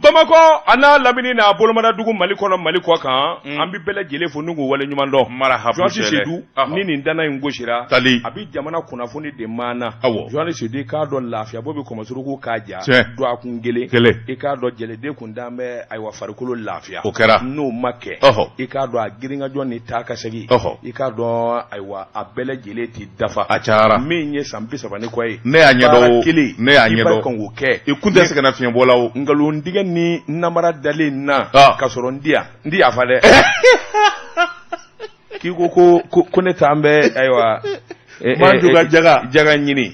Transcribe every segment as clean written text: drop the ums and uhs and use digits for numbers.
Bamakɔ a n'a lamini n'a bolomadadugu Mali kɔnɔ Mali kɔ kan an bɛ bɛɛ lajɛlen fo ni k'u waleɲuman dɔn Marahaba Journaliste Sedu ni nin dana in gosira tali a bɛ jamana kunnafoni de maana awɔ Journaliste Sedu i k'a dɔn lafiyabɔ bɛ kɔmɔsuruku k'a ja Tiɲɛ. dɔgɔkun kelen Kelen. i k'a dɔn jɛlɛden kun dan bɛ ayiwa farikolo lafiya O kɛra. n'o ma kɛ Ɔhɔ. i k'a dɔn a girinkajɔ ni taa ka segin Ɔhɔ. i k'a dɔn ayiwa a bɛɛ lajɛlen tɛ dafa A cayara. min ye san 30 ni kɔ ye Ne y'a ɲɛdɔn baara o. kelen Ne y'a i b'a ɲɛdɔn. kan k'o kɛ I kun tɛ sɛgɛnna fiɲɛbɔ la o. nkalontigɛ ni namara dalen na Ah. ka sɔrɔ n di yan n di yafa dɛ k'i ko ko ko ko ne t'an bɛ ayiwa eh, Manju eh, ka eh, jaga. jaga ɲini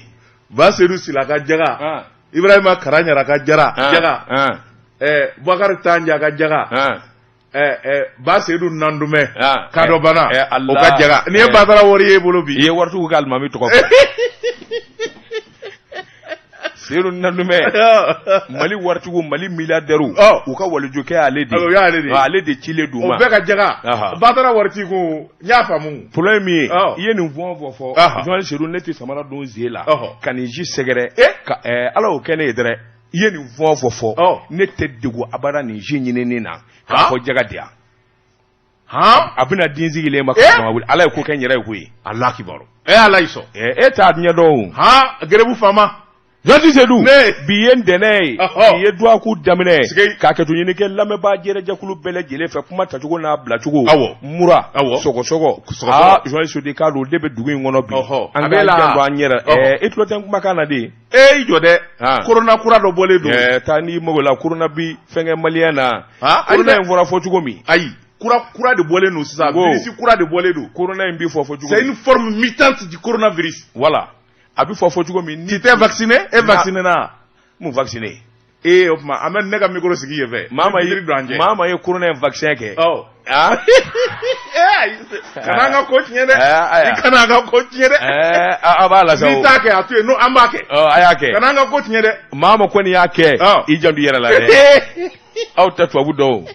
Basedu Sila ka jaga. Ah, Ibrahima Karaɲara ka jara. ah, Jaga. ah, Ɛɛ Bubakari Tanja ka jaga. ah, Ɛɛ ɛɛ Basedu Nandumɛ. ah. Kadɔbana. Eh, Allah. O ka jaga. N'i ye Eh. Batara wari ye i bolo bi. I ye waritigiw ka alimami tɔgɔ fɔ Sedu Nandumɛ Mali waritigiw Mali milliardaires Ɔ. u ka walijukɛ y'ale de O y'ale de ye. ale de cilen d'u O ma bɛɛ ka jaga. Aha. Batara wari t'i kun. N y'a faamu. Problème min ye Ɔ. i ye nin fɛn o fɛn fɔ Aha. Journaliste Sedu ne tɛ samara don sen la Ɔhɔ. ka nin ji sɛgɛrɛ Eh? ka ala y'o kɛ ne ye dɛrɛ i ye nin fɛn o fɛn fɔ Ɔ. ne tɛ degun abada nin ji ɲinini na k'a Han? fɔ jaga di yan Han? a bɛna den sigilen ma ka Eh? sɔn ka wuli ala ye ko kɛ n yɛrɛ ye koyi Ala kibaru. E Ala y'i sɔn. E t'a ɲɛdɔn o Han? Gerebu faama. Journaliste Sedu Ne. bi ye ntɛnɛn ye Ɔhɔ. bi ye dɔgɔkun daminɛ ye Sigi. k'a kɛto ɲini kɛ lamɛnbaa jɛrɛjɛkulu bɛɛ lajɛlen fɛ kuma tacogo n'a bilacogo Awɔ. mura Awɔ. sɔgɔsɔgɔ Sɔgɔsɔgɔ. aa Journaliste Sedu i k'a dɔn o de bɛ dugu in kɔnɔ bi Ɔhɔ. an A bɛ k'an la. janto an yɛrɛ Ɔhɔ. i tulo tɛ n kumakan na de E i jɔ dɛ. Han. Corona kura dɔ bɔlen don. Taa n'i mago la corona bi fɛnkɛ maliyɛn na Han? Ayi corona dɛ. in fɔra fɔ cogo min Ayi. Kura kura de bɔlen don sisan. Wo. Virus kura de bɔlen don. Corona in bi fɔ fɔ cogo C'est min une forme mutante du coronavirus. Voilà, a bɛ fɔ fɔ cogo min ni Tu t'es vacciné? E Na- vacciné na? Mun vacciné? Ee o tuma an bɛ ne ka micro sigi yen fɛ. Maa ma Vitre don an ye cɛ. maa ma ye corona in vaccin kɛ. Ɔ. Ah. Ee ayi. Kana an ka ko tiɲɛ dɛ. Eh, ayiwa. I kana an ka ko tiɲɛ dɛ. A b'a la sa o. N'i t'a kɛ a to yen n'o an b'a kɛ. Ɔ, a y'a kɛ. Kana an ka ko tiɲɛ dɛ. Maa ma kɔni y'a kɛ. Ɔ. I janto i yɛrɛ la dɛ. Aw tɛ tubabu dɔn o.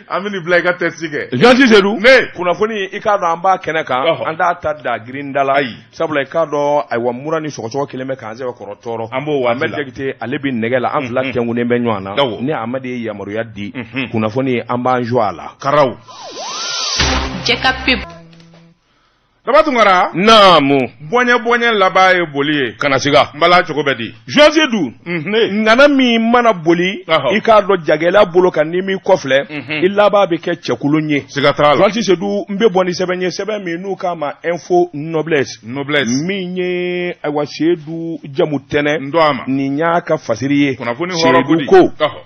An bɛ nin bila i ka test kɛ. Journaliste Sedu. Ne. Kunnafoni i k'a dɔn an b'a kɛnɛ kan. Ɔhɔ. An t'a ta da girinda la. Ayi. Sabula i k'a dɔn ayiwa mura ni sɔgɔsɔgɔ kelen bɛ k'an sɛbɛkɔrɔ tɔɔrɔ. An b'o waati Ahmed la. Jakite ale bɛ nɛgɛ la an fila tɛnkunnen bɛ ɲɔgɔn na. Awɔ. Ni Amadi ye yamaruya di. Mhm. Kunnafoni an b'an jɔ a la. Karaw. Jɛ ka pub. Daba Tunkara. Naamu. Bɔɲɛ bɔɲɛ laban ye boli ye. Kana siga. N bala cogo bɛ di. Journaliste Sedu. Ne. Ŋana min mana boli Ɔhɔ. i k'a dɔn jagɛlɛya bolo kan n'i m'i kɔfilɛ Mhm. i laban bɛ kɛ cɛkolon ye. Siga t'a la. Journaliste Sedu n bɛ bɔ ni sɛbɛn ye sɛbɛn min n'u k'a ma Info Noblesse. Noblesse. Min ye ayiwa Sedu jamu tɛnɛ. N dɔn a ma. Nin y'a ka fasiri ye. Kunnafoni hɔrɔn Sedu di. ko Ɔhɔ.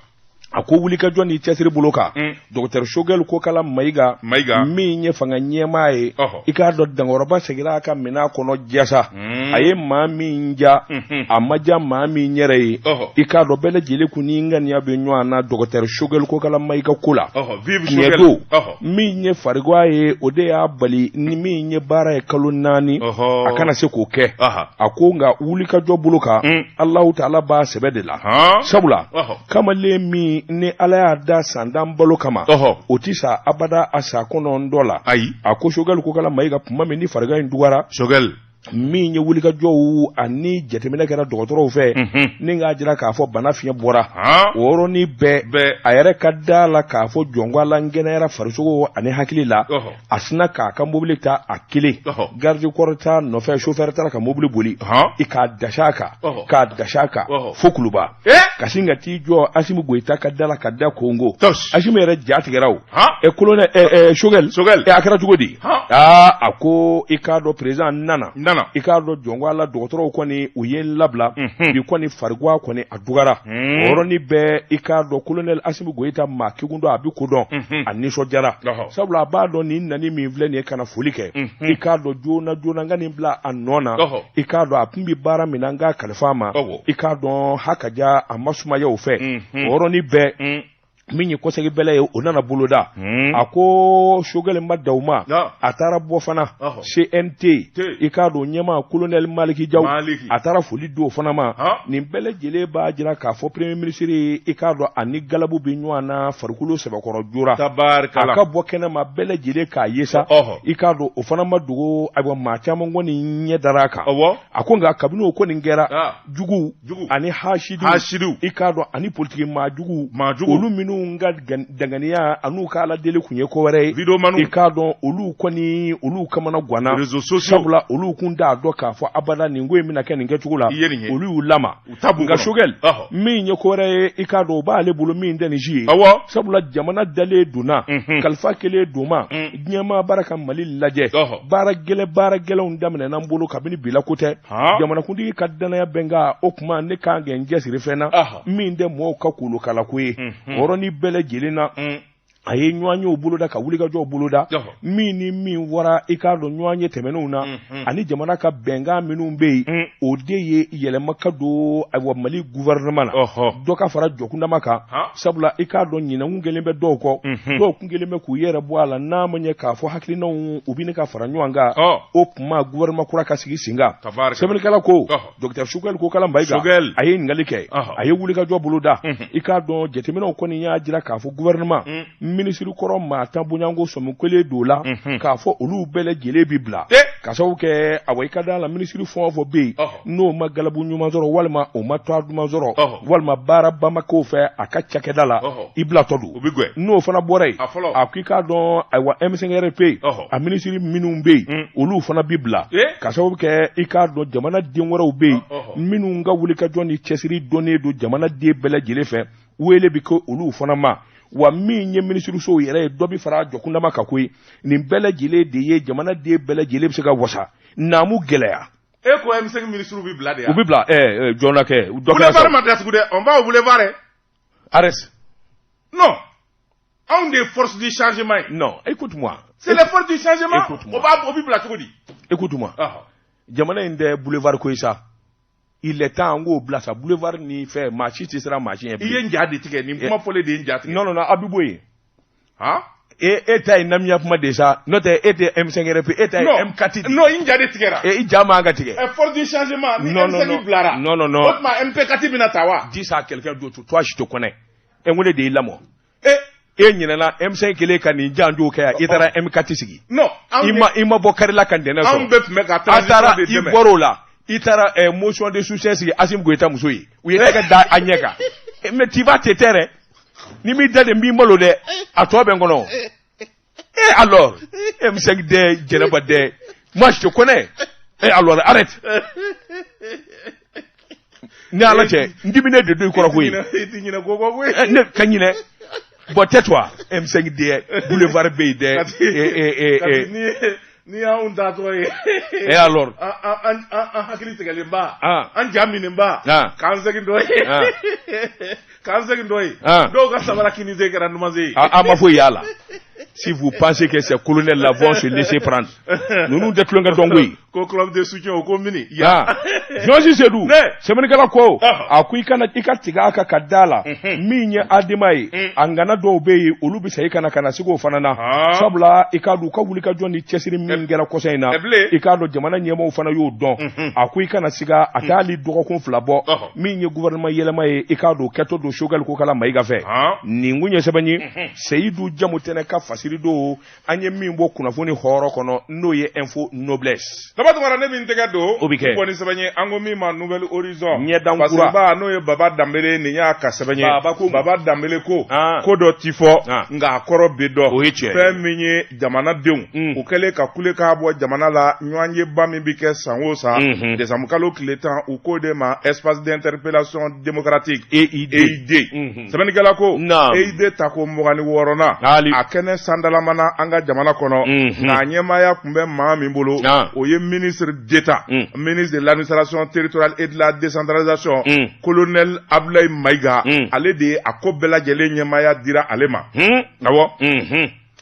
a ko wulikajɔ ni cɛsiri bolo kan Mm. docteur Choguel Kokala Mayiga Mayiga. min ye fanga ɲɛmaa ye Ɔhɔ. i k'a dɔn dankɔrɔba seginna a ka minɛn kɔnɔ jasa Mm. a ye maa min ja Mhm. a ma ja maa min yɛrɛ ye Ɔhɔ. i k'a dɔn bɛɛ lajɛlen kun ni ŋaniya bɛ ɲɔgɔn na docteur Choguel Kokala Mayiga ko la Ɔhɔ. Vive tiɲɛ Choguel. don Ɔhɔ. min ye farigan ye o de y'a bali ni min ye baara ye kalo 4 Ɔhɔ. a kana se k'o kɛ Aha. a ko nka wulikajɔ bolo kan Mm. Alahu taala b'a sɛbɛ de la Han. sabula Ɔhɔ. kamalen min ni ala y'a da san tan balo kama Ɔhɔ. o ti sa abada a sa kɔnɔntɔn la Ayi. a ko Choguel Kokala Mayiga tuma min ni farigan in dugara Choguel. min ye wulikajɔw ani jateminɛ kɛra dɔgɔtɔrɔw fɛ Mhm. ni k'a jira k'a fɔ bana fiɲɛ bɔra Han. o yɔrɔnin bɛɛ Bɛɛ. a yɛrɛ ka da la k'a fɔ jɔnko ala n kɛnɛyara farisogo ani hakili la Ɔhɔ. a sinna k'a ka mobili ta a kelen Ɔhɔ. garde corps t'a nɔfɛ chauffeur taara ka mobili boli Han. i k'a dasi a kan Ɔhɔ. k'a dasi a kan Ɔhɔ. fo Kuluba Eh. ka sin ka t'i jɔ Asimi Goyita ka da la ka da kongo Tos. Asimi yɛrɛ ja tigɛra o Han. ɛ colonel ɛ ɛ Choguel Choguel. ɛ a kɛra cogo di Han. aa a ko i k'a dɔn président nana N nana. i k'a dɔn jɔnko ala dɔgɔtɔrɔw kɔni u ye n labila Mhm. bi kɔni farigan kɔni a dugara Mm. o yɔrɔnin bɛɛ i k'a dɔn colonel Asimi Goyita maa kegun dɔn a bɛ ko dɔn Mhm. a nisɔndiyara Ɔhɔ. sabula a b'a dɔn nin nani min filɛ nin ye ka na foli kɛ Mhm. i k'a dɔn joona joona n ka nin bila a nɔ na Ɔhɔ. i k'a dɔn a tun bɛ baara min na n k'a kalifa a ma Ɔwɔ. i k'a dɔn hakaja a ma sumaya o fɛ Mhm. o yɔrɔnin bɛɛ Mm. Min ye kɔsegin bɛlɛ ye, o nana boloda. A ko Choguel ma dan o ma, a taara bɔ fana CNT, i k'a dɔn, ɲɛmaa colonel Maliki Jaw, a taara foli di o fana ma. Nin bɛɛ lajɛlen b'a jira k'a fɔ premier ministre, i k'a dɔn, ani galabu bɛ ɲɔgɔn na farikolo sɛbɛkɔrɔ jora. A ka bɔ kɛnɛ ma, bɛɛ lajɛlen k'a ye sa, i k'a dɔn, o fana ma dogo. Ayiwa, maa caman kɔni ɲɛ dara a kan. A ko nka kabini o ko nin kɛra, juguw ani hasidiw, i k'a dɔn, ani politiki maa jugu, olu minnu ka danganiya an'u ka ala deli kun ye ko wɛrɛ ye, i k'a dɔn, olu kɔni, olu kamana ganna, sabula olu kun t'a dɔn k'a fɔ abada nin ko in bɛna kɛ nin kɛcogo la. Olu y'u lama. Nka Choguel, min ye ko wɛrɛ ye, i k'a dɔn, o b'ale bolo min tɛ nin si ye, sabula jamana dalen donna, kalifa kelen don ma, diɲɛmaa baara ka Mali lajɛ. Baara gɛlɛn, baara gɛlɛnw daminɛna n bolo kabini bi la ko tɛ. Jamanakuntigi ka danaya bɛ n kan, o tuma ne kan ka n cɛsiri fɛn na min tɛ mɔgɔw ka kolokalako ye. O yɔrɔnin bɛɛ lajɛlen na, a ye ɲɔgɔnyew boloda ka wulikajɔw boloda. Min ni min fɔra, i k'a dɔn, ɲɔgɔnye tɛmɛnenw na ani jamana ka bɛnkan minnu bɛ yen, o de ye yɛlɛma ka don, ayiwa, Mali gouvernement na, dɔ ka fara jɔkundama kan, sabula i k'a dɔn, ɲinɛkun kɛlen bɛ dɔw kɔ, dɔw kun kɛlen bɛ k'u yɛrɛ bɔ a la. N'a ma ɲɛ k'a fɔ hakilinaw u bɛ ka fara ɲɔgɔn kan, o tuma gouvernement kura ka sigi sen kan. Sɛbɛnnikɛla ko docteur Choguel Kokala Mayiga, a ye ɲininkali kɛ, a ye wulikajɔ boloda. I k'a dɔn, jateminɛw kɔni y'a jira k'a fɔ gouvernement minisiri kɔrɔ maa 10 bonyanko sɔmi kelen don la k'a fɔ olu bɛɛ lajɛlen bi bila, ka sababu kɛ, awa, i ka d'a la, minisiri fɛn o fɛn bɛ yen n'o ma galabu ɲuman sɔrɔ, walima o ma tɔgɔ duman sɔrɔ, walima baaraba ma k'o fɛ a ka cakɛda la, i bilatɔ don. N'o fana bɔra yen, a ko i k'a dɔn, ayiwa, M5RP a minisiri minnu bɛ yen, olu fana bi bila, ka sababu kɛ, i k'a dɔn, jamana den wɛrɛw bɛ yen minnu ka wulikajɔ ni cɛsiri dɔnnen don jamana den bɛɛ lajɛlen fɛ, wele bɛ kɛ olu fana ma. Wa min ye minisirisow yɛrɛ ye, dɔ bɛ fara jɔkundama kan koyi. Nin bɛɛ lajɛlen de ye jamana den bɛɛ lajɛlen bɛ se ka wasa naamu gɛlɛya. E ko M5 ministre bɛ bila de ya? U bɛ bila jɔn na kɛ. Boulevard ma datugu dɛ, on va au boulevard. Ares. Non, anw de ye force du changement ye. Non, écoute-moi. C'est les forces du changement. Écoute-moi. O b'a o bɛ bila cogo di? Écoute-moi. Jamana in tɛ boulevard ko ye sa. Il est temps an k'o bila sa, boulevard ni fɛn, maa si tɛ siran maa si ɲɛ. I ye n ja de tigɛ, nin kuma fɔlen de ye n ja tigɛ. Non, non, non, a bɛ bɔ yen. Han? E ta ye namiya kuma de sa, n'o tɛ e tɛ M5RP, e ta ye M4 de. Non, i ja de tigɛra. E i ja man ka tigɛ. Force du changement ni M5 bilara. Non, non, non. O tuma MP4 bɛna ta wa? Dis ça à quelqu'un d'autre, toi je te connais. E n ko ne de y'i lamɔ. E ɲinɛna M5 kelen ka nin janjo kɛ yan, i taara M4 sigi. Non. I ma bɔ kari la ka ntɛnɛn sɔrɔ. Anw bɛɛ tun bɛ ka transition de dɛmɛ. I bɔr'o la, i taara motion de soutien sigi Assimi Goïta muso ye. U ye tɛgɛ da a ɲɛ kan. Mais tu vas te taire. Ni m'i da de, n b'i malo dɛ. A tɔ bɛ n kɔnɔ. Et alors, M5 dɛ, Jɛnɛba dɛ. Moi je te connais. Et alors arrête. Ni Ala cɛ, n diminen de don i kɔrɔ koyi. I ti ɲinɛ ko kɔ koyi. Ne ka ɲinɛ. Bon, tais-toi. M5 dɛ, boulevard bɛ yen dɛ. Ni y'anw taatɔ ye. Et alors? An hakili tigɛlenba. An ja minenba. K'an segin dɔ ye. K'an segin dɔ ye. Dɔw ka samara kinisen kɛra numansen ye. An ma foyi y'a la. Si vous pensez que ces colonels-là vont se laisser prendre, ninnu tɛ tulonkɛ dɔn koyi. Ko club de soutien o ko mini. Jɔnsi Sedu, sɛbɛnnikɛla ko, a ko i kana i ka tigɛ a kan ka da la min ye Adema ye, a ŋana dɔw bɛ yen, olu bɛ segin ka na sigi o fana na, sabula i k'a dɔn, u ka wulikajɔ ni cɛsiri min kɛra kɔsa in na, i k'a dɔn, jamana ɲɛmaaw fana y'o dɔn. A ko i kana siga, a tɛ hali dɔgɔkun 2 bɔ, min ye gouvernement yɛlɛma ye, i k'a dɔn, o kɛtɔ don Choguel Kokala Mayiga fɛ. Nin kun ye sɛbɛn ye Seyidu Jamutɛnɛ ka fasiri don, an ye min bɔ kunnafoni hɔrɔn kɔnɔ, n'o ye Info Noblesse. Daba Tunkara, ne bɛ n tɛgɛ don. O bɛ kɛ. Bɔ ni sɛbɛn ye, an ko min ma Nouvel Horizon. Ɲɛdan kura. Fasiriba n'o ye Baba Danbele, nin y'a ka sɛbɛn ye. Baba ko. Baba Danbele ko. Ko dɔ ti fɔ. Nka a kɔrɔ bɛ dɔn. O ye tiɲɛ ye. Fɛn min ye jamanadenw. U kɛlen ka kule k'a bɔ jamana la, ɲɔgɔnyeba min bɛ kɛ san o san. Décembre kalo tile 10, u k'o de ma espace d'interpellation démocratique. EID. EID. Sɛbɛnnikɛla ko. EID tako 26nan. A kɛnɛ sandalamana an ka jamana kɔnɔ. Nka a ɲɛmaaya tun bɛ maa min bolo, o ye ministre d'État, ministre de l'administration territoriale et de la décentralisation, colonel Abdoulaye Maïga, ale de ye a ko bɛɛ lajɛlen ɲɛmaaya dira ale ma. Awɔ.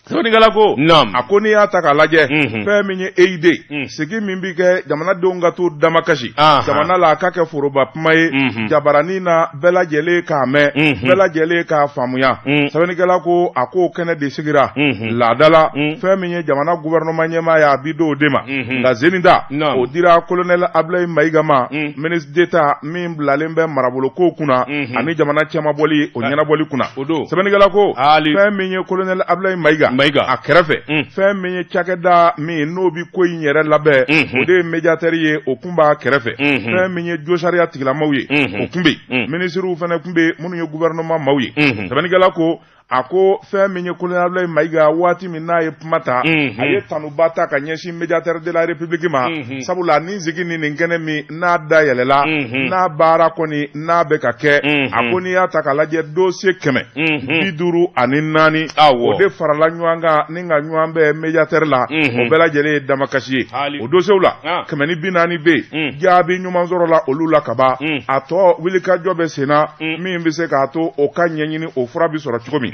Sɛbɛnnikɛla ko a ko n'i y'a ta k'a lajɛ fɛn min ye EID sigi min bɛ kɛ jamanadenw ka t'u damakasi jamana la a ka kɛ foroba kuma ye jabaranin na bɛɛ lajɛlen k'a mɛn bɛɛ lajɛlen k'a faamuya. Sɛbɛnnikɛla ko a k'o kɛnɛ de sigira laada la fɛn min ye jamana gouvernement ɲɛmaa ye, a bi d'o de ma. Nka zenita o dira colonel Ablaye Mayiga ma, ministre d'État min bilalen bɛ marabolo kow kunna ani jamana cɛmabɔli o ɲɛnabɔli kunna. Sɛbɛnnikɛla ko fɛn min ye colonel Ablaye Mayiga a kɛrɛfɛ, fɛn min ye cakɛda min n'o bɛ ko in yɛrɛ labɛn, o de ye médiateur ye, o kun b'a kɛrɛfɛ. Fɛn min ye josariya tigilamaw ye, o kun bɛ yen. Minisiriw fana kun bɛ yen minnu ye gouvernement maaw ye. Sɛbɛnnikɛla ko a ko fɛn min ye colonel Ablaye Mayiga, waati min n'a ye kuma ta, a ye tanuba ta ka ɲɛsin médiateur de la République ma, sabula nin sigi ni nin kɛnɛ min n'a dayɛlɛla, n'a baara kɔni n'a bɛ ka kɛ, a ko n'i y'a ta k'a lajɛ, dossier 154, o de farala ɲɔgɔn kan ni ka ɲɔgɔn bɛn médiateur la. O bɛɛ lajɛlen ye damakasi ye. O dossierw la, 140 bɛ yen, jaabi ɲuman sɔrɔla olu la kaban. A tɔ wulikajɔ bɛ senna min bɛ se k'a to o ka ɲɛɲini, o fura bɛ sɔrɔ cogo min.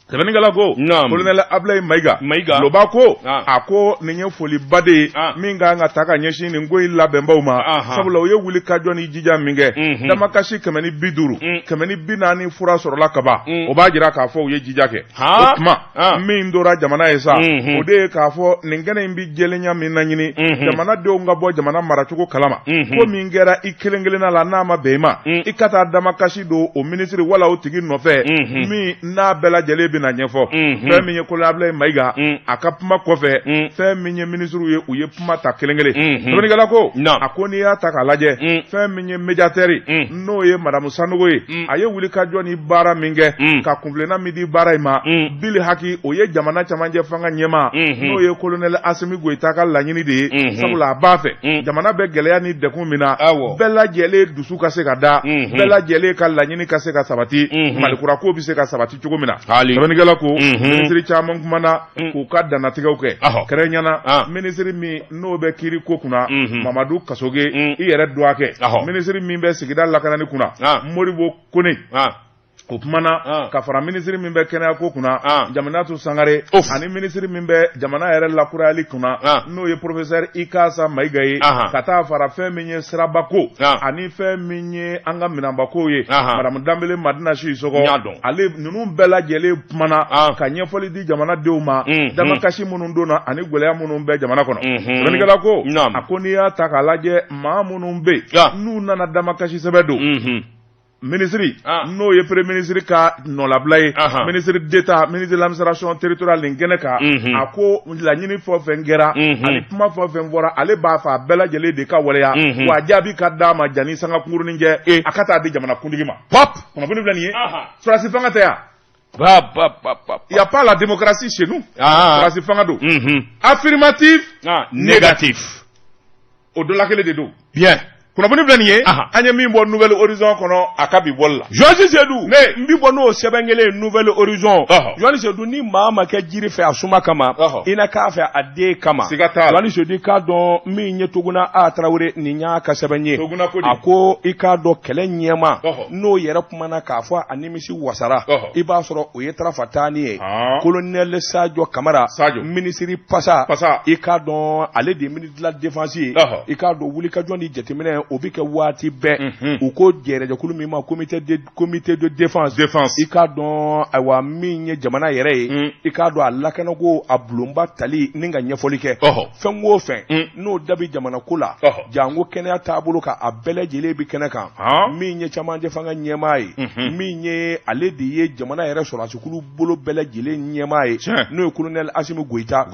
Sɛbɛnnikɛla ko colonel Ablaye Mayiga loba ko a ko nin ye foliba de ye min ka kan ka ta ka ɲɛsin nin ko in labɛnbaw ma, sabula u ye wulikajɔ ni jija min kɛ, damakasi 150, 140 fura sɔrɔla kaban. O b'a jira k'a fɔ u ye jija kɛ. O tuma min tora jamana ye sa, o de ye k'a fɔ nin kɛnɛ in bɛ jɛlenya min naɲini, jamanadenw ka bɔ jamana maracogo kalama. Ko min kɛra i kelen kelenna la, n'a ma bɛn i ma, i ka taa damakasi don o minisiri wala o tigi nɔfɛ min n'a bɛɛ lajɛlen bɛna ɲɛfɔ. Fɛn min ye colonel Ablaye Mayiga a ka kuma kɔfɛ, fɛn min ye minisiriw ye, u ye kuma ta kelen kelen. Sɛbɛnnikɛla ko a ko n'i y'a ta k'a lajɛ, fɛn min ye médiateur, n'o ye madamu Sanogo ye, a ye wulikajɔ ni baara min kɛ ka kunfilenna min di baara in ma, bili haki o ye jamana camancɛ fanga ɲɛmaa, n'o ye colonel Asimi Goyita ka laɲini de ye, sabula a b'a fɛ jamana bɛ gɛlɛya ni degun min na, bɛɛ lajɛlen dusu ka se ka da, bɛɛ lajɛlen ka laɲini ka se ka sabati, Malikura ko bɛ se ka sabati cogo min na. Sɛbɛnnikɛla ko minisiri caman kumana k'u ka dannatigɛw kɛ, kɛrɛnkɛrɛnnenya minisiri min n'o bɛ kiiri ko kunna, Mamadu Kasoge, i yɛrɛ dɔgɔkɛ, minisiri min bɛ sigida lakanani kunna, Modibo Kone, o kumana, ka fara minisiri min bɛ kɛnɛya ko kunna, Jaminatu Sangare, ani minisiri min bɛ jamana yɛrɛ lakurayali kunna, n'o ye professeur Ikasa Mayiga ye, ka taa fara fɛn min ye sirabako ani fɛn min ye an ka minɛnbako ye, madamu Danbele Madina Sisɔkɔ, ale ninnu bɛɛ lajɛlen kumana ka ɲɛfɔli di jamanadenw ma, damakasi minnu donna ani gɛlɛya minnu bɛ jamana kɔnɔ. Sɛbɛnnikɛla ko a ko n'i y'a ta k'a lajɛ, maa minnu bɛ yen n'u nana damakasi sɛbɛn don, minisiri n'o ye premier ministre ka nɔlabila ye, ministre d'État, ministre de l'administration territoriale, nin kɛnɛ kan, a ko laɲini fɛn o fɛn kɛra ani kuma fɛn o fɛn fɔra, ale b'a fɛ a bɛɛ lajɛlen de ka waleya, wa jaabi ka d'a ma janni sanga kunkurunin cɛ, a ka taa di jamana kuntigi ma. Pap, kunnafoni filɛ nin ye, sɔrɔdasi fanga tɛ yan. Ba, ba, ba, ba. Il n'y a pas la démocratie chez nous. Sɔrɔdasi fanga don. Affirmatif, négatif. O dɔ la kelen de don. Bien. Kunnafoni filɛ nin ye, an ye min bɔ Nouvel Horizon kɔnɔ a ka bi bɔli la. Journaliste Seydou, ne n bi bɔ n'o sɛbɛn kelen ye, Nouvel Horizon. Journaliste Seydou, ni maa ma kɛ jiri fɛ a suma kama, i na k'a fɛ a den kama. Siga t'a la. Journaliste Seydou, i k'a dɔn min ye Toguna A Tarawele, nin y'a ka sɛbɛn ye. Toguna ko di? A ko i k'a dɔn kɛlɛ ɲɛma, n'o yɛrɛ kumana k'a fɔ a nimisi wasara, i b'a sɔrɔ o ye Tarafatani ye, colonel Sajo Kamara, minisiri pasa, i k'a dɔn ale de ye ministre de la défense ye. I k'a dɔn wulikajɔ ni jateminɛ o bɛ kɛ waati bɛɛ. U ko jɛrɛjɛkulu min ma comité de défense, i k'a dɔn ayiwa min ye jamana yɛrɛ ye, i k'a dɔn a lakanako a bulonba tali ni ka ɲɛfɔli kɛ fɛn o fɛn n'o da bɛ jamana ko la, janko kɛnɛya taabolo kan, a bɛɛ lajɛlen bɛ kɛnɛ kan. Min ye camancɛ fanga ɲɛmaa ye, min ye ale de ye jamana yɛrɛ sɔrɔdasikulu bolo bɛɛ lajɛlen ɲɛmaa ye, n'o ye colonel Asimi Goyita.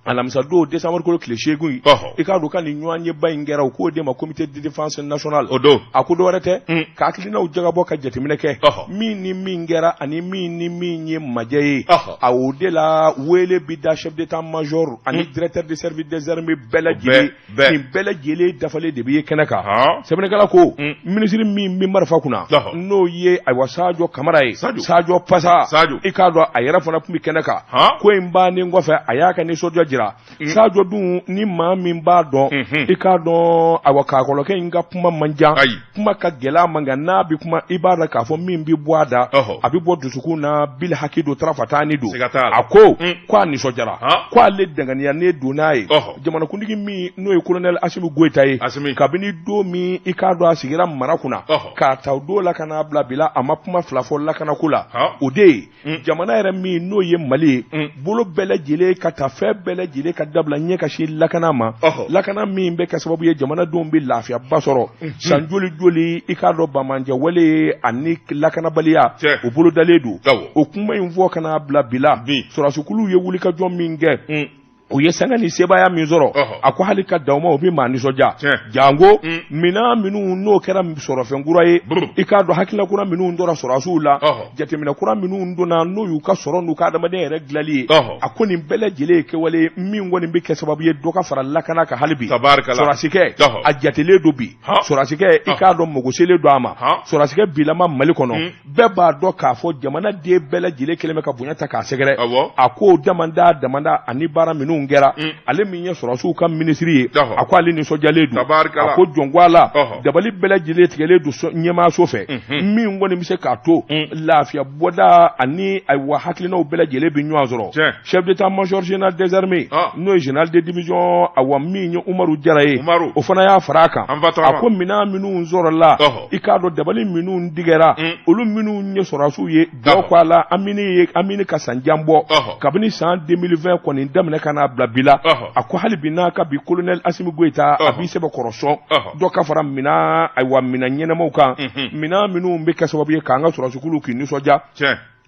Alamisa don décembre kalo tile 8, i k'a dɔn ka nin ɲɔgɔnyeba in kɛra, u k'o de ma comité de défense nationale. O don a ko dɔwɛrɛ tɛ ka hakilinaw jagabɔ ka jateminɛ kɛ min ni min kɛra ani min ni min ye majɛ ye. A o de la wele bi da chef d'état major ani directeur de service des armées bɛɛ lajɛlen. Nin bɛɛ lajɛlen dafalen de bɛ ye kɛnɛ kan. Sɛbɛnnikɛla ko minisiri min bɛ marifa kunna, n'o ye ayiwa Sajo Kamara ye, Sajo Pasa, i k'a dɔn a yɛrɛ fana tun bɛ kɛnɛ kan. Ko in bannen kɔfɛ, a y'a ka nisɔndiya jira Sajo dun ni maa min b'a dɔn i k'a dɔn awa kakɔlɔkɛ in ka kuma man jan kuma ka gɛlɛn a ma nka n'a bɛ kuma i b'a dɔn k'a fɔ min bɛ bɔ a da a bɛ bɔ dusukun na bil haki don tarafatani don a ko ko a nisɔndiyara ko ale danganiyanen don n'a ye jamanakuntigi min n'o ye kolonɛli Asimi Goyita ye kabini don min i k'a dɔn a sigira mara kunna k'a ta o don la ka n'a bila bi la a ma kuma fila fɔ lakanako la o de ye jamana yɛrɛ min n'o ye Mali ye bolo bɛɛ lajɛlen ka ta fɛn bɛɛ lajɛlen ka dabila ɲɛ ka se lakana ma lakana min bɛ kɛ sababu ye jamanadenw bɛ lafiyaba sɔrɔ san joli joli i k'a dɔn banbaanciwale ani lakanabaliya o bolodalen don o kuma in fɔ ka n'a bila bi la sɔrɔdasikulu ye wulikajɔ min kɛ u ye sanga ni sebaaya min sɔrɔ a ko hali ka dan o ma o bɛ maa nisɔndiya janko minɛn minnu n'o kɛra sɔrɔfɛn kura ye i k'a dɔn hakilina kura minnu donna sɔrɔdasiw la jateminɛ kura minnu donna n'o y'u ka sɔrɔ n'u ka adamadenya yɛrɛ dilali ye a ko nin bɛɛ lajɛlen ye kɛwale ye min kɔni bɛ kɛ sababu ye dɔ ka fara lakana kan hali bi sɔrɔdasikɛ a jatelen don bi sɔrɔdasikɛ i k'a dɔn mago selen don a ma sɔrɔdasikɛ bilama Mali kɔnɔ bɛɛ b'a dɔn k'a fɔ jamanaden bɛɛ lajɛlen kɛlen bɛ ka bonya ta k'a sɛgɛrɛ a ko damanda damanda ani baara minnu kɛra ale min ye sɔrɔdasiw ka minisiri ye a ko ale nisɔndiyalen don a ko jɔn ko Ala dabali bɛɛ lajɛlen tigɛlen don ɲɛmaaso fɛ min kɔni bɛ se k'a to lafiya bɔda ani ayiwa hakilinaw bɛɛ lajɛlen bɛ ɲɔgɔn sɔrɔ chef d'état-major général des armées n'o ye général de division awa min ye Umaru Jara ye o fana y'a fara a kan a ko minɛn minnu sɔrɔla i k'a dɔn dabali minnu tigɛra olu minnu ye sɔrɔdasiw ye jɔ ko a la an ye ka san jan bɔ kabini san 2020 kɔni daminɛ ka n'a bila bi la a ko hali bi n'a ka bi colonel Asimi Goyita a b'i sɛbɛkɔrɔ sɔn dɔ ka fara minɛn ayiwa minɛn ɲɛnamaw kan minɛn minnu bɛ kɛ sababu ye k'an ka sɔrɔdasikulu k'i nisɔndiya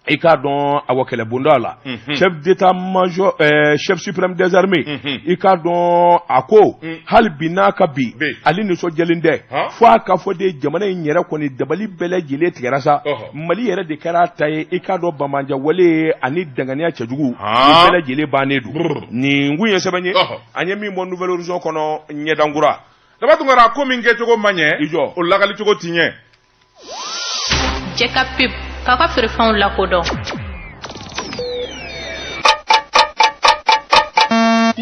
i k'a dɔn awa kɛlɛbonda la chef d'état major chef suprême des armées i k'a dɔn a ko hali bi n'a ka bi ale nisɔndiyalen tɛ fo a ka fɔ de jamana in yɛrɛ kɔni dabali bɛɛ lajɛlen tigɛra sa Mali yɛrɛ de kɛra a ta ye i k'a dɔn banbaanciwale ani danganiya cɛjugu nin bɛɛ lajɛlen bannen don nin kun ye sɛbɛn ye an ye min bɔ Nouvel Horizon kɔnɔ ɲɛdankura Daba Tunkara ko min kɛcogo ma ɲɛ i jɔ o lakalicogo ti ɲɛ Jɛ ka pub k'aw ka feerefɛnw lakodɔn.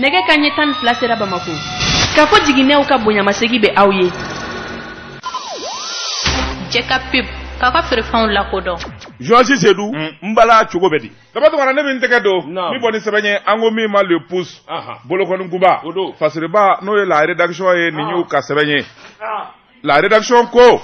Nɛgɛ kanɲɛ 12 sera Bamako. Kafo jiginɛw ka bonyamasegin bɛ aw ye. Jɛ ka pub k'aw ka feerefɛnw lakodɔn. Journaliste Seydou n bala cogo bɛ di? Daba Tunkara ne bɛ n tɛgɛ don min bɔ ni sɛbɛn ye an ko min ma le pouce bolokɔnikunba fasiriba n'o ye la rédaction ye nin y'u ka sɛbɛn ye. La rédaction ko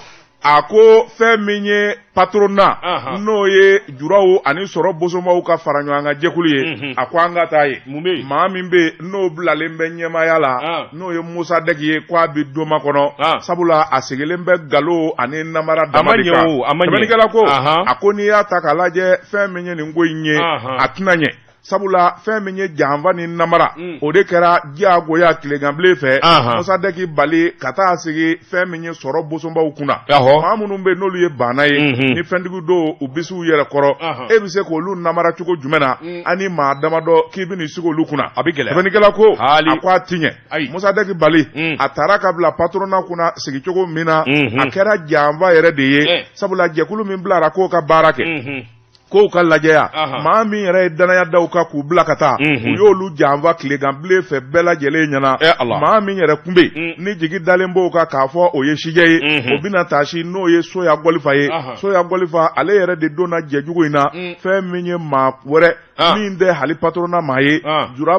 a ko fɛn min ye patronat n'o ye juraw ani sɔrɔ bosomaw ka fara ɲɔgɔn kan jɛkulu ye a ko an ka taa ye maa min bɛ n'o bilalen bɛ ɲɛmaaya la n'o ye Mosadɛki ye k' a bɛ don kɔnɔ sabula a sigilen bɛ nkalon ani namara dama de kan sɛbɛnnikɛla ko a ko n'i y'a ta k'a lajɛ fɛn min ye nin ko in ye a tɛna ɲɛ sabula fɛn min ye janfa ni namara mm. o de kɛra diyagoya tileganbilen fɛ Mosadɛki bali ka taa sigi fɛn min ye sɔrɔ bosonbaw kunna maa minnu bɛ n'olu ye baana ye mm-hmm. ni fɛntigi don u bɛ s'u yɛrɛ kɔrɔ e bɛ se k'olu namara cogo jumɛn na mm. ani maa damadɔ k'i bɛ n'i sigi olu kunna a bɛ gɛlɛya sɛbɛnnikɛla ko a ko a ti ɲɛ Mosadɛki bali mm. a taara ka bila patronat kunna sigicogo min na mm-hmm. a kɛra janfa yɛrɛ de ye eh. sabula jɛkulu min bilara k'o ka baara kɛ mm-hmm. kow ka lajɛya maa min yɛrɛ ye danaya da u kan k'u bila ka taa u y'olu janfa tileganbilen fɛ bɛɛ lajɛlen ɲɛna eh, maa min yɛrɛ kun bɛ yen mm. ni jigi dalen b'o kan k'a fɔ o ye sijɛ ye o bɛna taasi n'o ye Soya Gɔlifa ye Soya Gɔlifa ale yɛrɛ de donna jɛjugu in na mm. fɛn min ye maa wɛrɛ ah. min tɛ hali patronat maa ye ah. jura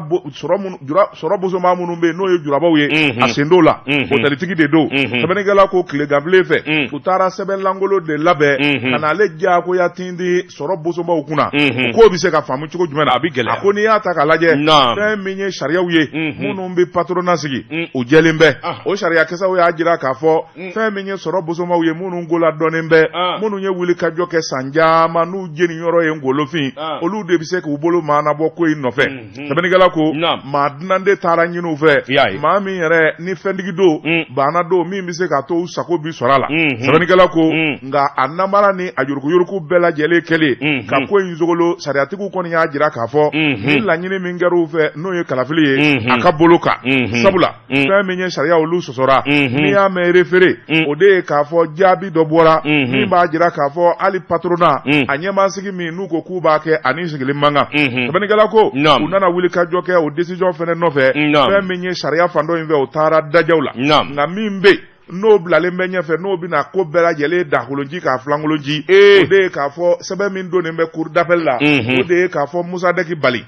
sɔrɔ bosonba minnu bɛ yen n'o ye jurabaw ye mhm. a sen t'o la mhm. hôtelitigi de don mhm. sɛbɛnnikɛla ko tileganbilen fɛ u taara sɛbɛn lankolon de labɛn ka na ale diyagoya tintin sɔrɔ bosonbaw kunna o ko bɛ se ka faamu cogo jumɛn na a bɛ gɛlɛya a ko n'i y'a ta k'a lajɛ fɛn min ye sariyaw ye minnu bɛ patronat sigi o jɛlen bɛ ah. o sariyakisɛw y'a jira k'a fɔ fɛn min ye sɔrɔ bosonbaw ye minnu ko ladɔnnen bɛ ah. minnu ye wulikajɔ kɛ san caman n'u jeni yɔrɔ ye ngolofin ah. olu de bɛ se k'u bolo maanabɔ ko in nɔfɛ mhm. sɛbɛnnikɛla ko maa dunan de taara ɲini u fɛ maa min yɛrɛ ni fɛntigi don mm. baana don min bɛ se k'a to u sago bi sɔrɔ a la mhm. sɛbɛnnikɛla ko mm. nka a namara ni a yuruguyurugu bɛɛ lajɛlen kɛlen mhm. ka ko in sogolo sariyatigiw kɔni y'a jira k'a fɔ ni laɲini min kɛra u fɛ n'o ye kalafili ye a ka bolo kan sabula Mm. fɛn min ye sariya olu sɔsɔra mm-hmm. n'i y'a mɛn référé mm. o de ye k'a fɔ jaabi dɔ bɔra mm-hmm. min b'a jira k'a fɔ hali patronat mm. a ɲɛmaasigi min n'u ko k'u b'a kɛ ani sigili man mankan. Sɛbɛnnikɛla ko u nana wuli ka jɔ kɛ o décision fɛnɛ nɔfɛ. Fɛn min ye sariya fan dɔ in fɛ, o taara dajɛw la. Nka min bɛ yen n'o bilalen bɛ ɲɛfɛ, n'o bɛna ko bɛɛ lajɛlen dakolonji k'a filankolonji, o de ye k'a fɔ sɛbɛn min donnen bɛ cour d'appel la, o de ye k'a fɔ Mossadegh bali.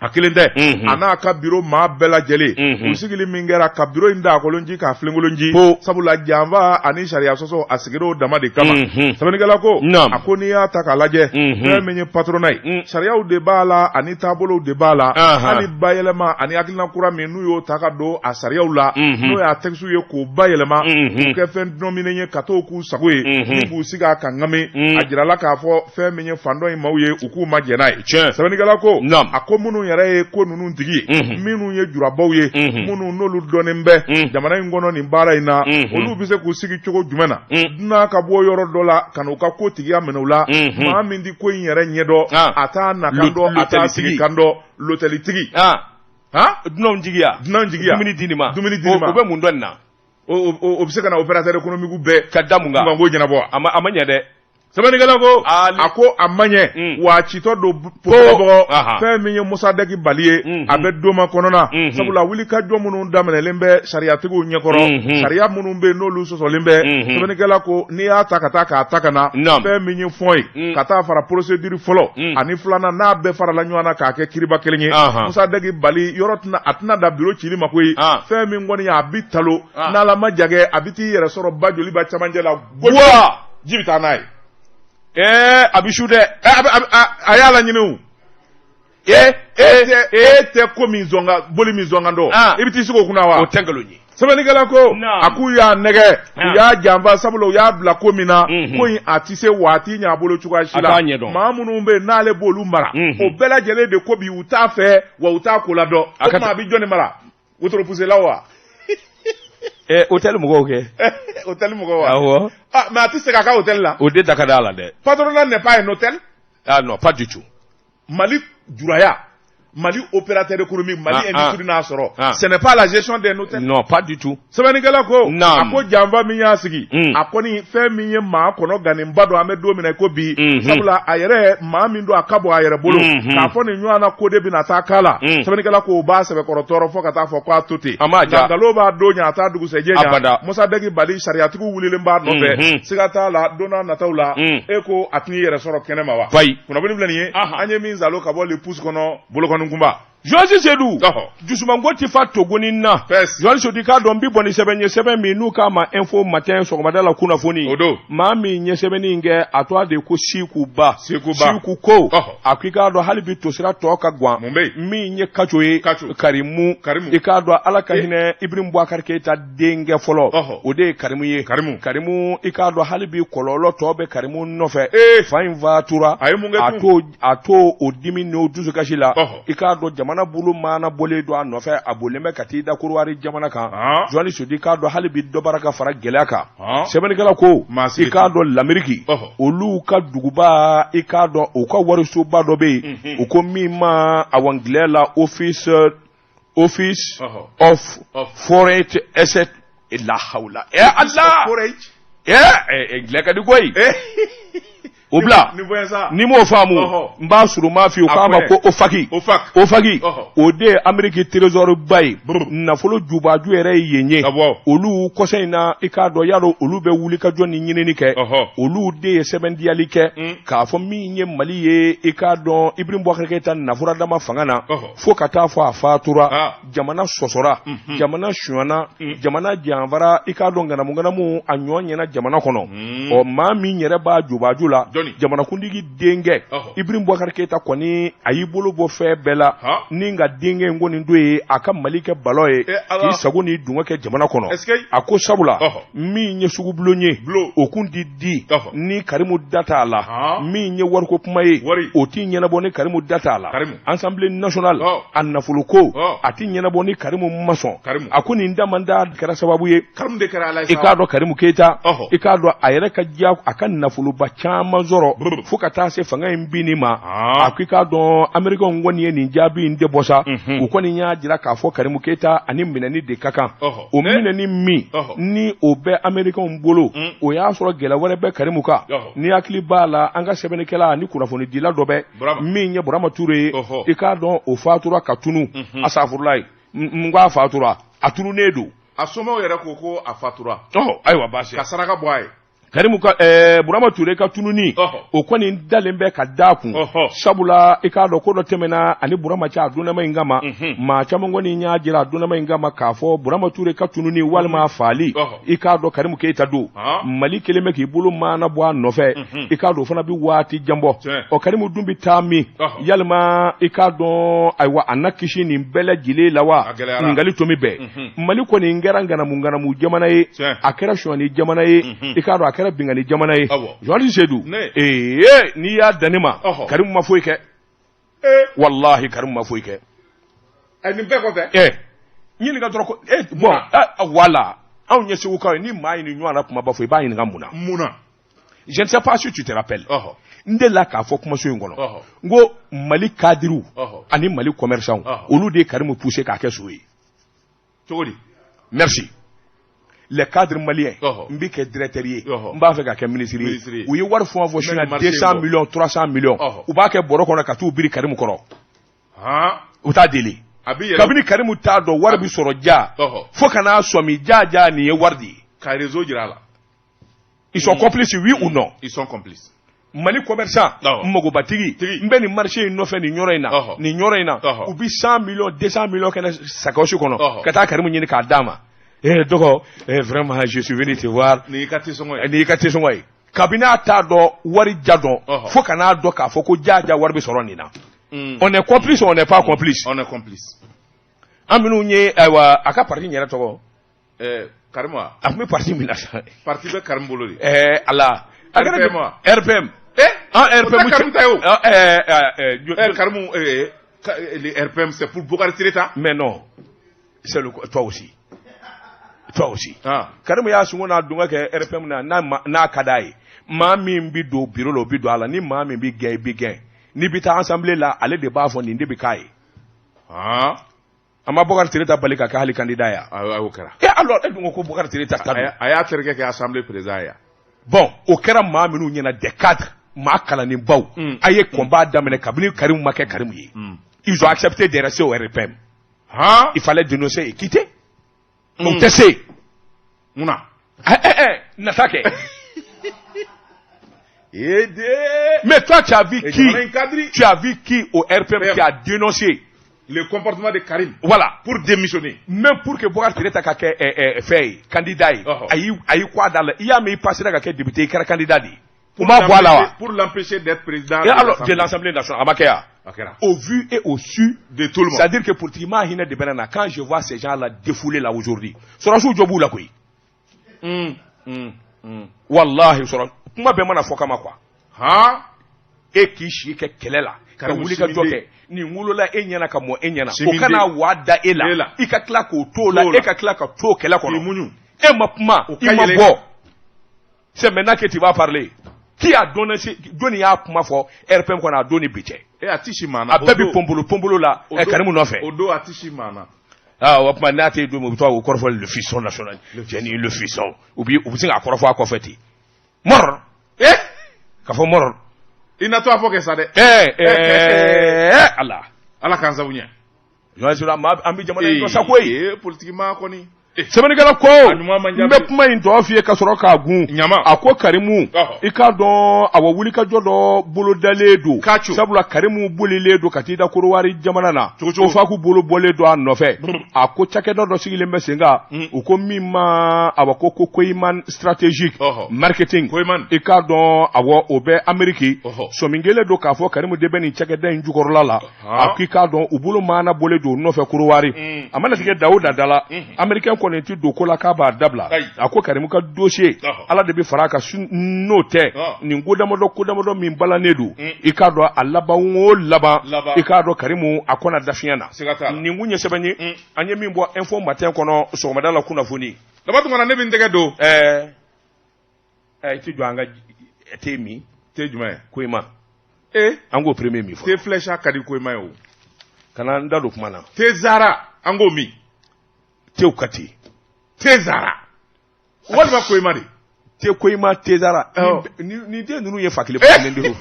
A kelen tɛ, a n'a ka biro maa bɛɛ lajɛlen. U sigili min kɛra ka biro in dakolonji k'a filenkolonji, sabula janfa ani sariya sɔsɔ, a sigira o dama de kama. Sɛbɛnnikɛla ko a ko n'i y'a ta k'a lajɛ, fɛn min ye patronat ye, sariyaw de b'a la ani taabolow de b'a la. Hali bayɛlɛma ani hakilina kura min n'u y'o ta ka don a sariyaw la, n'o y'a texte ye, k'o bayɛlɛma k'o kɛ fɛn dɔminen ye ka t'o k'u sago ye, ni k'u sigi a kan ŋami, a jirala k'a fɔ fɛn min ye fan dɔ in maaw ye, u k'u ma jɛn n'a ye. Sɛbɛnnikɛla ko a ko minnu yɛrɛ ye ko ninnu tigi ye, minnu ye jurabaw ye, minnu n'olu dɔnnen bɛ jamana in kɔnɔ nin baara in na, olu bɛ se k'u sigi cogo jumɛn na, dunan ka bɔ yɔrɔ dɔ la ka n'u ka ko tigiya minɛ u la? Maa min tɛ ko in yɛrɛ ɲɛdɔn, a t'a nakan dɔn, a t'a sigi kan dɔn, lotɛlitigi. Dunanw jigiya. Dunanw jigiya. Dumuni di nin ma. Dumuni di nin ma. O bɛ mun dɔn nin na? O bɛ se ka na opérateur économique bɛɛ ka da mun kan? Ko ɲɛnabɔ. A ma ɲɛ dɛ. Sɛbɛnnikɛla ko a ko a ma ɲɛ, wa a citɔ don pɔpɔgɔ. Fɛn min ye Mossadegh Bali ye, a bɛ doma kɔnɔna, sabula wulikajɔ minnu daminɛlen bɛ sariyatigiw ɲɛkɔrɔ, sariya minnu bɛ yen n'olu sɔsɔlen bɛ. Sɛbɛnnikɛla ko n'i y'a ta ka taa k'a ta ka na, fɛn min ye fond ye, ka taa fara procédure fɔlɔ ani filanan n'a bɛɛ farala ɲɔgɔn na k'a kɛ kiriba kelen ye, Mossadegh Bali yɔrɔ tɛna, a tɛna da biro cili ma koyi. Fɛn min kɔni ye, a bi talo n'Ala ma jagɛ, a bɛ t'i yɛrɛ sɔrɔ ba joliba camancɛ la, ji bɛ taa n'a ye. Ɛɛ, a bɛ su dɛ. A y'a laɲini o. E e tɛ ko min zɔn ka boli min zɔn kan dɔn, i bɛ t'i sigi o kunna wa? O tɛ nkalon ye. Sɛbɛnnikɛla ko a k'u y'a nɛgɛ, u y'a janfa, sabula u y'a bila ko min na, ko in a tɛ se wa a t'i ɲɛ a bolo cogoya si la. Maa minnu bɛ yen n'ale b'olu mara, o bɛɛ lajɛlen de ko bi u t'a fɛ wa u t'a ko ladɔn. O tuma a bɛ jɔnni mara? Wotoro-puselaw wa? Hôtel mɔgɔw kɛ. Hôtel mɔgɔw wa? Awɔ. Ah, mais a tɛ segin a ka hôtel la. O de da ka d'a la dɛ. Patronat n'est pas un hôtel. Ah non, pas du tout. Mali juraya, Mali opérateur économique, Mali industrie n'a sɔrɔ. Ce n'est pas la gestion d'un hôtel. Non, pas du tout. Sɛbɛnnikɛla ko a ko janfa min y'a sigi, a kɔni fɛn min ye maa kɔnɔ ganenba don, an bɛ don min na i ko bi, sabula a yɛrɛ maa min don, a ka bon a yɛrɛ bolo k'a fɔ nin ɲɔgɔn na ko de bɛna taa k'a la. Sɛbɛnnikɛla ko o b'a sɛbɛkɔrɔ tɔɔrɔ fo ka taa fɔ k'a to ten. A m'a ja. Nkalon b'a don ɲɛ, a t'a dugusɛjɛ ɲɛ. Mossadegh Bali, sariyatigiw wulilen b'a nɔfɛ, siga t'a la don n'a nataw la, e ko a tɛn'i yɛrɛ sɔrɔ kɛnɛ ma wa? Kunnafoni filɛ nin ye, an ye min zalo ka bɔ Le Pouce kɔnɔ, bolokɔni kunba. Journaliste Seydou, dusumango tɛ fa togoni na. Journaliste Seydou, k'a dɔn n bi bɔ ni sɛbɛn ye, sɛbɛn min n'u k'a ma Info Matin, sɔgɔmada la kunnafoni. O don. Maa min ye sɛbɛnni in kɛ, a tɔgɔ de ko Siku Ba. Siku Ba. Siku ko a ko i k'a dɔn hali bi tosira tɔ ka gan. Mun bɛ yen? Min ye Kaco ye. Kaco. Karimu. Karimu. I k'a dɔn Ala ka hinɛ Ibrahim Boubacar Keita denkɛ fɔlɔ. O de ye Karimu ye. Karimu. Karimu, i k'a dɔn hali bi kɔlɔlɔ tɔ bɛ Karimu nɔfɛ. Fa in fatura. A ye mun kɛ tun? A to o dimi n'o dusukasi la, i k'a dɔn jamana bolo maana bɔlen don a nɔfɛ, a bolilen bɛ ka t'i da Korowari jamana kan. Journaliste Seydou, i k'a dɔn hali bi dɔ bara ka fara gɛlɛya kan. Sɛbɛnnikɛla ko i k'a dɔn Lameriki, olu ka duguba, i k'a dɔn u ka warisoba dɔ bɛ yen, u ko min ma a angilɛ la Office of Foreign Asset. La hawla Allah, angilɛ ka di koyi. O bila n'i m'o faamu, n b'a surunma f'i ye, u k'a ma ko OFAC. OFAC, o de ye Ameriki trésor ba ye, nafolo jubaju yɛrɛ ye yen ye. Olu kɔsa in na, i k'a dɔn y'a dɔn olu bɛ wulikajɔ ni ɲinini kɛ. Olu de ye sɛbɛntiyali kɛ k'a fɔ min ye Mali ye, i k'a dɔn Ibrahim Boubacar Keita nafura dama fanga na fo ka taa fɔ a fatura, jamana sɔsɔra, jamana sonyana, jamana janfara, i k'a dɔn ŋanamuŋanamu a ɲɔ ɲɛna jamana kɔnɔ. Ɔ, maa min yɛrɛ b'a jubaju la, jamanakuntigi denkɛ Ibrahim Boubacar Keita kɔni, a y'i bolo bɔ fɛn bɛɛ la ni ka denkɛ in kɔni to yen, a ka Mali kɛ balo ye, k'i sago ni dungɔ kɛ jamana kɔnɔ. A ko sabula min ye sugubulon ye, o kun di di ni Karimu da t'a la. Min ye wariko kuma ye, o ti ɲɛnabɔ ni Karimu da t'a la. Assemblée nationale a nafolo ko, a ti ɲɛnabɔ ni Karimu ma sɔn. A ko nin damanda kɛra sababu ye, i k'a dɔn Karimu Keyita, i k'a dɔn a yɛrɛ ka diya, a ka nafoloba caman sɔrɔ. sɔrɔ fo ka taa se fanga in binni ma. A ko i k'a dɔn, Américains kɔni ye nin jaabi in de bɔ sa. U kɔni y'a jira k'a fɔ Karimu Keyita ani minɛni de ka kan. O minɛni min ni o bɛ Américains bolo, o y'a sɔrɔ gɛlɛya wɛrɛ bɛ Karimu kan. Ni hakili b'a la, an ka sɛbɛnnikɛla ani kunnafonidila dɔ bɛ min ye Burama Ture ye, i k'a dɔn o fatura ka tunu. A safurulayi, n ko a fatura, a tununnen don. A somaw yɛrɛ ko ko a fatura. Ayiwa, baasi. Ka saraka bɔ a ye. Karimu ka Burama Ture ka tununi, o kɔni dalen bɛ ka da kun, sabula i k'a dɔn ko dɔ tɛmɛna ani Burama cɛ a donnama in kama. Maa caman kɔni y'a jira a donnama in kama k'a fɔ Burama Ture ka tununi walima a faali, i k'a dɔn Karimu Keyita don. Mali kelen bɛ k'i bolo maana bɔ a nɔfɛ, i k'a dɔn o fana bɛ waati jan bɔ. Ɔ, Karimu dun bɛ taa min? Yalima i k'a dɔn, ayiwa, a na kisi nin bɛɛ lajɛlen la wa? Ɲininkali tomi bɛɛ. Mali kɔni kɛra ŋanamu ŋanamu jamana ye, a kɛra sonyani jamana ye, i k'a dɔn a kɛra binkanni jamana ye. Journaliste Seydou, ee, n'i y'a dan ne ma, Karimu ma foyi kɛ. Walahi, Karimu ma foyi kɛ. Nin bɛɛ kɔfɛ? Ɛ, ɲininka dɔrɔn ko bon, voilà, anw ye Segukaw ye. Ni maa ye nin ɲɔgɔn na kumaba fɔ, i b'a ɲininka mun na. Mun na? Je ne sais pas si tu te rappelles, n delila k'a fɔ kumaso in kɔnɔ, n ko Mali cadrew ani Mali commerçant, olu de ye Karimu poussé k'a kɛ so ye. Cogo di? Merci. Les cadres maliens, n bɛ kɛ directeur ye, n b'a fɛ ka kɛ ministre ye, u ye wari fɛn o fɛn suɲɛ, 200 millions, 300 millions, u b'a kɛ bɔrɔ kɔnɔ ka t'u biri Karimu kɔrɔ, u t'a deli. Kabini Karimu t'a dɔn wari bɛ sɔrɔ ja, fo ka n'a sɔmi ja ja, nin ye wari de ye. Ka réseau jira a la. Ils sont complices, oui ou non? Ils sont complices. Mali commerçant, magobatigi, n bɛ nin marché in nɔfɛ nin yɔrɔ in na, nin yɔrɔ in na, u bi 100 millions, 200 millions kɛnɛ sacoche kɔnɔ ka taa Karimu ɲini k'a d'a ma. Eh dɔgɔ, eh, vraiment, je suis venu te voir. Nin y'i ka tesɔngɔ ye. Nin y'i ka tesɔngɔ ye. Kabini a t'a dɔn wari ja dɔn, fo ka n'a dɔn k'a fɔ ko ja ja wari bɛ sɔrɔ nin na. On est complice ou on n'est pas complice? On est complice. An minnu ye, ayiwa, a ka parti yɛrɛ tɔgɔ? Karimu. A tun bɛ parti min na sa. Parti bɛ Karimu bolo de. Ala. RPM. RPM. Eh. An RPM. O tɛ Karimu ta ye o. ɛɛ Karimu, le RPM, c'est pour Bokari Tereta. Mais non, c'est le, toi aussi. Toi aussi. Karimu y'a sungo n'a dungɔ kɛ RPM na, n'a ka d'a ye. Maa min bɛ don bureau la, o bɛ don a la. Ni maa min bɛ gɛn, i bɛ gɛn. N'i bɛ taa assemblée la, ale de b'a fɔ nin de bɛ k'a ye. An ma Bokari Tereta bali ka kɛ hali candidat ya? O kɛra. E alors, e dun ko ko Bokari Tereta ta don. A y'a terikɛ kɛ assemblée président ye. Bon, o kɛra maa minnu ɲɛna, des cadres, maa kalannenbaw, a ye combat daminɛ kabini Karimu ma kɛ Karimu ye. Ils ont accepté de rester au RPM. Il fallait dénoncer et quitter. O tɛ se. Mun na? Nata kɛ. Ede. Mais toi, tu as vu qui? Tu as vu qui au RPM qui a dénoncé le comportement de Karim? Voilà. Pour démissionner. Même pour que Bokar Tereta ka kɛ fɛn ye, candidat ye. Ayi, ko a da la. I y'a mɛn, i passera ka kɛ député, i kɛra candidat de ye. U m'a bɔ a la wa? Pour l'empêcher d'être président. Et alors, de l'Assemblée nationale, a ma kɛ yan? A kɛra. Au vu et au su de tout le monde. C'est-à-dire que politiquement, hinɛ de bɛ na. Quand je vois ces gens-là défouler là aujourd'hui, sɔrɔdasiw jɔ b'u la koyi. Wallahi, sɔrɔ kuma bɛɛ mana fɔ kama quoi. E k'i si kɛ kɛlɛ la, ka wuli ka jɔ kɛ, nin wolola e ɲɛna ka mɔ e ɲɛna, o kana wa da e la, i ka tila k'o to la, e ka tila ka to kɛlɛ kɔnɔ, e ma kuma, i ma bɔ. C'est maintenant que tu vas parler. Qui a donné? Jɔnni y'a kuma fɔ RPM kɔnɔ a don ni bi cɛ? E, a ti si maa na. A bɛɛ bi pɔnpolo pɔnpolo la Karimu nɔfɛ. O don a ti si maa na. Ah, o tuma n'a tɛ yen don min, u bɛ to k'o kɔrɔfɔ, le fiston national, cɛ ni le fiston, u bɛ se k'a kɔrɔfɔ a kɔfɛ ten mɔrɔ ka fɔ mɔrɔ. I na to a fɔ kɛ sa dɛ. Ɛɛ ɛɛ, Ala. Ala k'an sago ɲɛ. Journaliste, an bɛ jamana in jɔ sa koyi. Ee, politique maa kɔni. Sɛbɛnnikɛla ko, n bɛ kuma in tɔ f'i ye ka sɔrɔ k'a gun. A ko Karimu, i k'a dɔn, awɔ, wulikajɔ dɔ bolodalen don, sabula Karimu bolilen don ka t'i da Korowari jamana na, OFAC bolo bɔlen don a nɔfɛ. A ko cakɛda dɔ sigilen bɛ sen kan, u ko min ma, awɔ, ko Koyiman stratégique marketing, i k'a dɔn, awɔ, o bɛ Ameriki. Sɔmi kelen don k'a fɔ Karimu de bɛ nin cakɛda in jukɔrɔla la. A ko i k'a dɔn, u bolo maana bɔlen don nɔfɛ Korowari. A mana tigɛ da o da da la, américain kɔni ti don ko la k'a b'a dabila. A ko Karimu ka dossier, Ala de bɛ fara a kan, n'o tɛ nin ko damadɔ, ko damadɔ min balannen don, i k'a dɔn, a laban o laban, i k'a dɔn, Karimu a kɔnna dafiɲɛ na. Nin kun ye sɛbɛn ye an ye min bɔ Info Matin kɔnɔ sɔgɔmada la kunnafoni. Daba Tunkara, ne bɛ n tɛgɛ don. Ɛɛ, i ti jɔ an ka te min. Te jumɛn? Koyima. E an k'o premier min fɔ. Te flèche ka di Koyima ye o. Kana n da don kuma na. Te Zara an k'o min. Tew ka te. Te Zara. Walima Koyima de. Te Koyima, te Zara. Nin te ninnu ye fa kelen ba kelen de ye.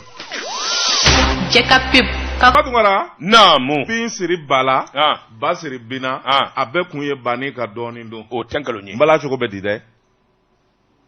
Cɛ ka pub. Ka Tunkara. Naamu. Bin siri ba la. Ba siri bin na. A bɛɛ kun ye banni ka dɔɔnin dun. O tɛ nkalon ye. N bala cogo bɛ di dɛ.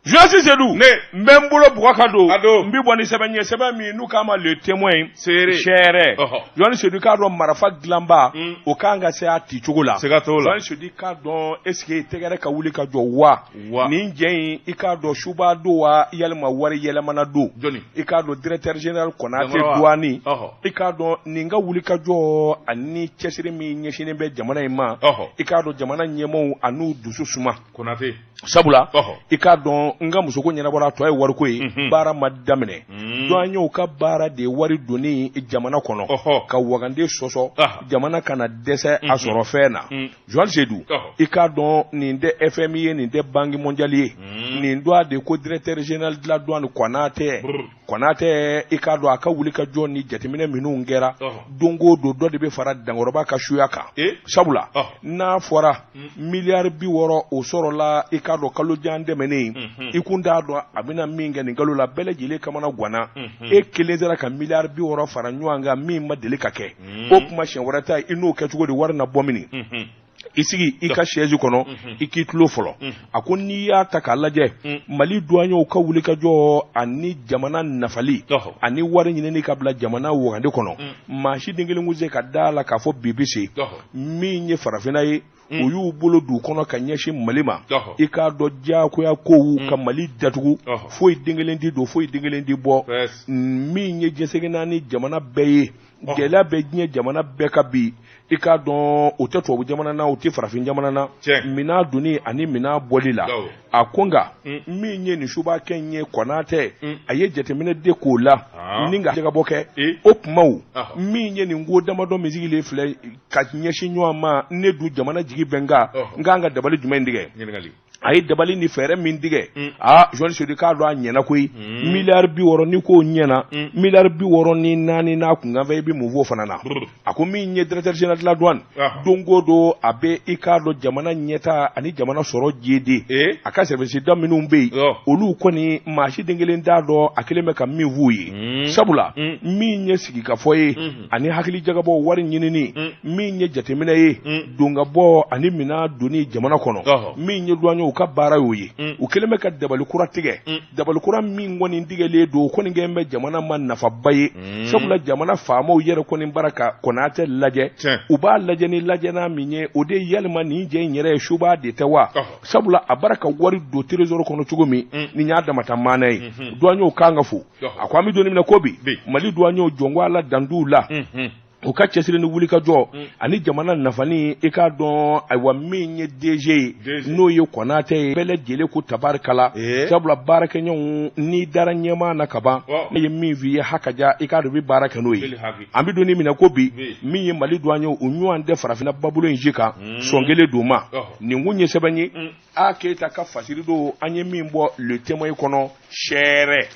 Journaliste Seydou. Ne. N bɛ n bolo bugɔ ka don. A don. N bɛ bɔ ni sɛbɛn ye sɛbɛn min n'u k'a ma Le Témoin. Seere. Sɛrɛ. Ɔhɔ. Journaliste Seydou k'a dɔn marifa dilanba. O kan ka se a ci cogo la. Siga t'o la. Journaliste Seydou k'a dɔn est ce que tɛgɛrɛ ka wuli ka jɔ wa. Wa. Nin jɛ in i k'a dɔn suba don wa yalima wari yɛlɛmana don. Jɔni. I k'a dɔn directeur général Konate Dankɔrɔ wa? Douane. Ɔhɔ. I k'a dɔn nin ka wuli ka jɔ ani cɛsiri min ɲɛsinnen bɛ jamana in ma. Ɔhɔ. I k'a dɔn jamana ɲɛmaaw an'u dusu suma. Konate. Sabula Ɔhɔ. i k'a dɔn n ka musoko ɲɛnabɔra a tɔ ye wariko ye baara ma daminɛ douaniers ka baara de ye wari donni jamana kɔnɔ Ɔhɔ. ka wagande sɔsɔ Ah. jamana kana dɛsɛ a sɔrɔ fɛn na Journaliste Seydou Ɔhɔ. i k'a dɔn nin tɛ FMI ye nin tɛ Banque mondiale ye nin don a de ko directeur général de la douane Konate Konate i k'a dɔn a ka wuli ka jɔ ni jateminɛ minnu kɛra Ɔhɔ. don o don dɔ de bɛ fara Dankɔrɔba ka suya kan E. sabula Ɔhɔ. n'a fɔra miliyari 60 o sɔrɔla i k'a dɔn kalo jan tɛmɛnen i kun t'a dɔn a bɛna min kɛ nin kalo la bɛɛ lajɛlen kamana ganna e kelen sera ka miliyari 60 fara ɲɔgɔn kan min ma deli ka kɛ o tuma siɲɛ wɛrɛ ta i n'o kɛ cogo di wari na bɔ mini i sigi i ka chaise kɔnɔ i k'i tulo fɔlɔ a ko n'i y'a ta k'a lajɛ Mali douaniers ka wuli ka jɔ ani jamana nafali Ɔhɔ. ani wari ɲinini ka bila jamana wagande kɔnɔ maa si den kelen kun se ka da la k'a fɔ bi bɛ se Ɔhɔ. min ye farafinna ye u y'u bolo d'u kɔnɔ ka ɲɛsin Mali ma Ɔhɔ. i k'a dɔn diyagoya kow ka Mali datugu Ɔhɔ. foyi den kelen ti don foyi den kelen ti bɔ Yes. min ye diɲɛ seleke naani jamana bɛɛ ye gɛlɛya bɛ diɲɛ jamana bɛɛ ka bi i k'a dɔn o tɛ tubabu jamana na o tɛ farafin jamana na Tiɲɛ. minan donni ani minan bɔli la Awɔ. a ko nka min ye nin subakɛ in ye Konatɛ a ye jateminɛ de k'o la Ah. ni ka jagabɔ kɛ E. o kumaw Ahɔ. min ye nin ko damadɔ min sigilen filɛ ka ɲɛsin ɲɔgɔn ma ne dun jamana jigi bɛ n kan Ɔhɔ. n kan ka dabali jumɛn tigɛ Ɲininkali. a ye dabali ni fɛɛrɛ min tigɛ aa Journaliste Seydou k'a dɔn a ɲɛna koyi miliyari 60 ni k'o ɲɛna miliyari 64 n'a kunkanfɛn i bɛ mun f'o fana na a ko min ye directeur général de la douane Ah. don o don a bɛ i k'a dɔn jamana ɲɛtaa ani jamana sɔrɔ jede E. a ka service da minnu bɛ yen Ɔ. olu kɔni maa si den kelen t'a dɔn a kelen bɛ ka min f'u ye sabula min ye sigikafɔ ye ani hakili jagabɔ wari ɲinini min ye jateminɛ ye donkabɔ ani minan donni jamana kɔnɔ Ɔhɔ. min ye douaniers ka baara y'o ye u kɛlen bɛ ka dabali kura tigɛ dabali kura min kɔni tigɛlen don o kɔni kɛlen bɛ jamana ma nafaba ye sabula jamana faamaw yɛrɛ kɔni bara ka Konatɛ lajɛ Tiɲɛ. u b'a lajɛ ni lajɛna min ye o de ye yalima nin jɛ in yɛrɛ ye suba de tɛ wa Ɔhɔ. sabula a bara ka wari don trésor kɔnɔ cogo min nin y'a damata maana ye douaniers kan ka fo Ɔhɔ. a ko an bɛ don min na ko bi Bi. Mali douaniers jɔnko ala danduw la u ka cɛsiri ni wulikajɔ ani jamana nafani i k'a dɔn ayiwa min ye DG ye DG. n'o ye Konatɛ ye bɛɛ lajɛlen ko tabarikala Eh. sabula baarakɛɲɔgɔnw n'i dara ɲɛmaa na kaban Ɔ. ne ye min f'i ye hakaja i k'a dɔn i bɛ baara kɛ n'o ye Beli haki. an bɛ don min na ko bi Bi. min ye Mali douaniers u ɲɔgɔn tɛ farafinna babolo in si kan sɔn kelen don ma Ɔhɔ. nin kun ye sɛbɛn ye a Keyita ka fasiri don an ye min bɔ Le Témoin kɔnɔ sɛrɛ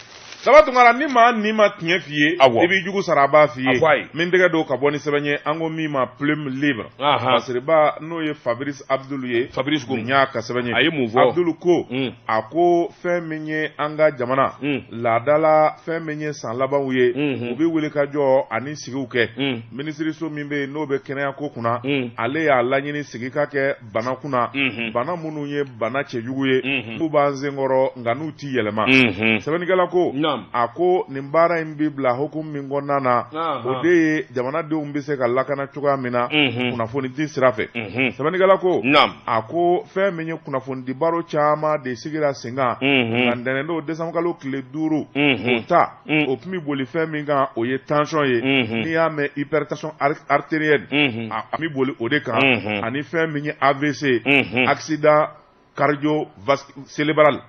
Daba Tunkara ni maa ni ma tiɲɛ f'i ye Awɔ. i b'i jugu sara a b'a f'i ye A fɔ a ye. min tɛgɛ don ka bɔ ni sɛbɛn ye an ko min ma Plume Libre Ahan. Fasiriba n'o ye Fabrice Abdul ye Fabrice ko nin y'a ka sɛbɛn ye A ye mun fɔ? Abdul ko a ko fɛn min ye an ka jamana laadala fɛn min ye san labanw ye u bɛ wuli ka jɔ ani sigiw kɛ minisiriso min bɛ yen n'o bɛ kɛnɛya ko kunna ale y'a laɲini sigi ka kɛ bana kunna bana minnu ye bana cɛjugu ye n'u b'an senkɔrɔ nka n'u ti yɛlɛma sɛbɛnnikɛla ko Naam. a ko nin baara in bɛ bila hukumu min kɔnɔna na o de ye jamanadenw bɛ se ka lakana cogoya min na kunnafoni di sira fɛ sɛbɛnnikɛla ko Naam. a ko fɛn min ye kunnafonidi baro caman de sigira sen kan nka ntɛnɛn don décembre kalo tile 5 o ta o tun bɛ boli fɛn min kan o ye tension ye n'i y'a mɛn hypertension artérielle a bɛ boli o de kan ani fɛn min ye AVC accident cardio cérébral